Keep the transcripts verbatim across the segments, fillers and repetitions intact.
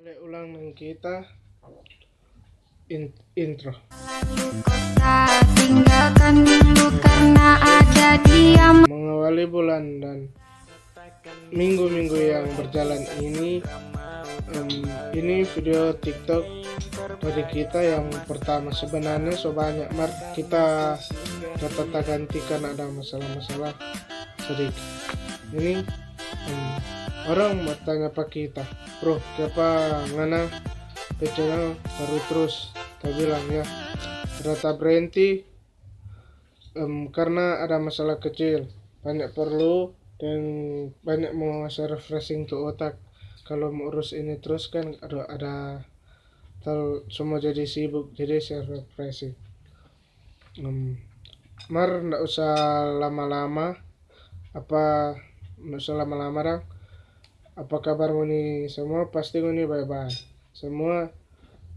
Mulai ulang deng kita in-, intro. Kota tinggalkan dulu karena ada dia. Mengawali bulan dan minggu-minggu yang berjalan ini, em, ini video TikTok dari kita yang pertama. Sebenarnya so banyak, mar kita kata tagantikan ada masalah-masalah sedikit. Ini, em, orang bertanya pa kita, "Bro, kiapa ngana pe channel baru trus?" Ta bilang, "Ya, ada ta berhenti, em, karena ada masalah kecil. Banyak perlu dan banyak mo se refreshing tu otak. Kalau mo urus ini terus kan, aduh, ada tal-, semua jadi sibuk, jadi se refreshing." Em, mar ndak usah lama-lama, apa, ndak usah lama-lama dang. Apa kabar ngoni semua? Pasti ngoni bae-bae. Semua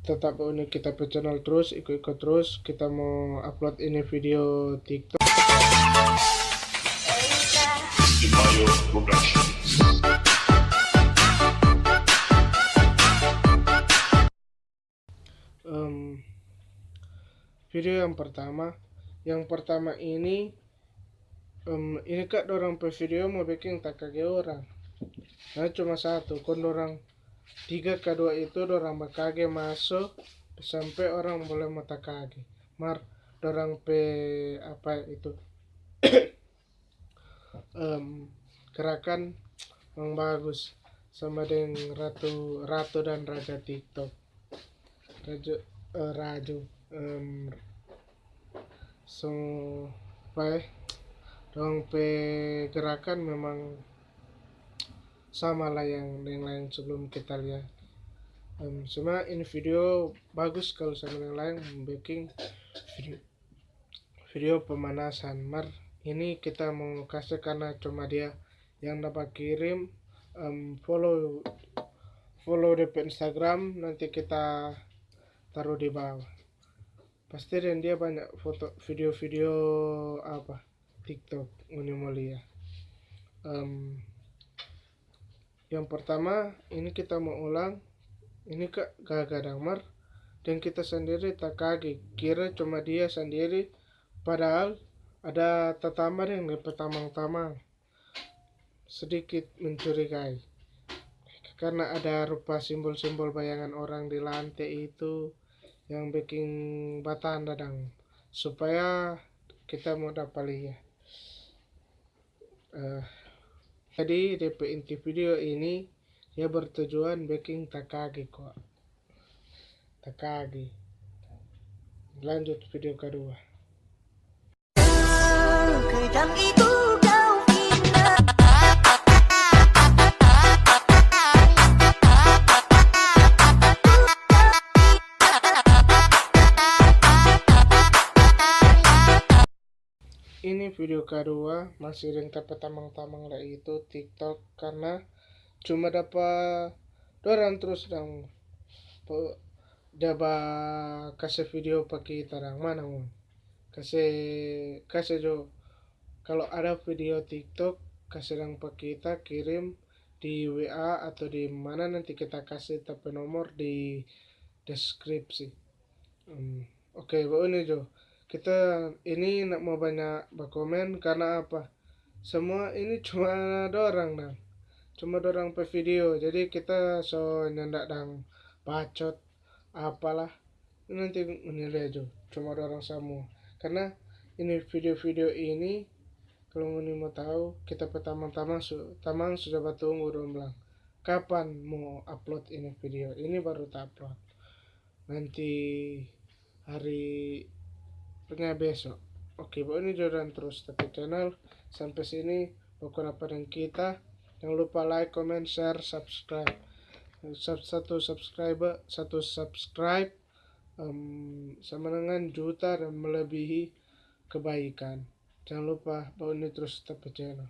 tetap ngoni kita pe channel terus, iko-iko terus. Kita mo upload ini video TikTok. Em, video yang pertama, yang pertama ini, em, ini ka dorang pe video mo beking takage orang. Nah, cuma satu, kong dorang tiga ka dua itu dorang bakage maso sampe orang mulai mo takage. Mar dorang pe apa itu, em, gerakan memang bagus, sama deng ratu, ratu dan raja TikTok. Raju, eh, raju, em, so, apa e, dong pe gerakan memang sama lah yang deng lain sebelum kita lihat. Em, cuma ini video bagus kalau sama deng lain beking video, video pemanasan. Mar ini kita mo kase karena cuma dia yang dapat kirim, em, follow, follow de pe Instagram, nanti kita taru di bawah. Pasti deng dia banyak foto, video-video apa, TikTok, ngoni mo lia. Em, yang pertama, ini kita mo ulang, ini ka gaga dang mar, deng kita sandiri takage, kira cuma dia sandiri, padahal ada tatamba deng de pe tamang-tamang. Sedikit mencurigai, karena ada rupa simbol-simbol bayangan orang di lante itu yang beking batanda dang, supaya kita mo dapa lia. Eh, jadi de pe inti video ini, dia bertujuan beking takage kwa. Takage. Lanjut video kadua. Kejam itu kau indah. Ini video kadua, masih deng ta pe tamang-tamang lei itu TikTok, karena cuma dapa dorang trus dang po-, ja ba kase video pa kita dang. Mana ngoni? Kase, kase jo, kalo ada video TikTok, kase dang pa kita, kirim di W A atau di mana, nanti kita kase ta pe nomor di deskripsi. Em, oke, bauni jo. Kita ini ndak mo banya bakomen, karna apa? Samua ini cuma dorang dang. Cuma dorang pe video, jadi kita so nyanda dang bacot apalah. Nanti ngoni lia jo, cuma dorang samua. Karna ini video-video ini, kalo ngoni mo tau, kita pe tamang-tamang su-, tamang sudah batunggu, dong bilang, "Kapan mo upload ini video?" Ini baru ta upload. Nanti hari, pokoknya besok. Oke, bauni jo dang trus ta pe channel. Sampe sini, pokoknya apa deng kita. Jangan lupa like, comment, share, subscribe. Sub-, satu subscriber, satu subscribe, em, sama dengan juta dan melebihi kebaikan. Jangan lupa bauni trus ta pe channel.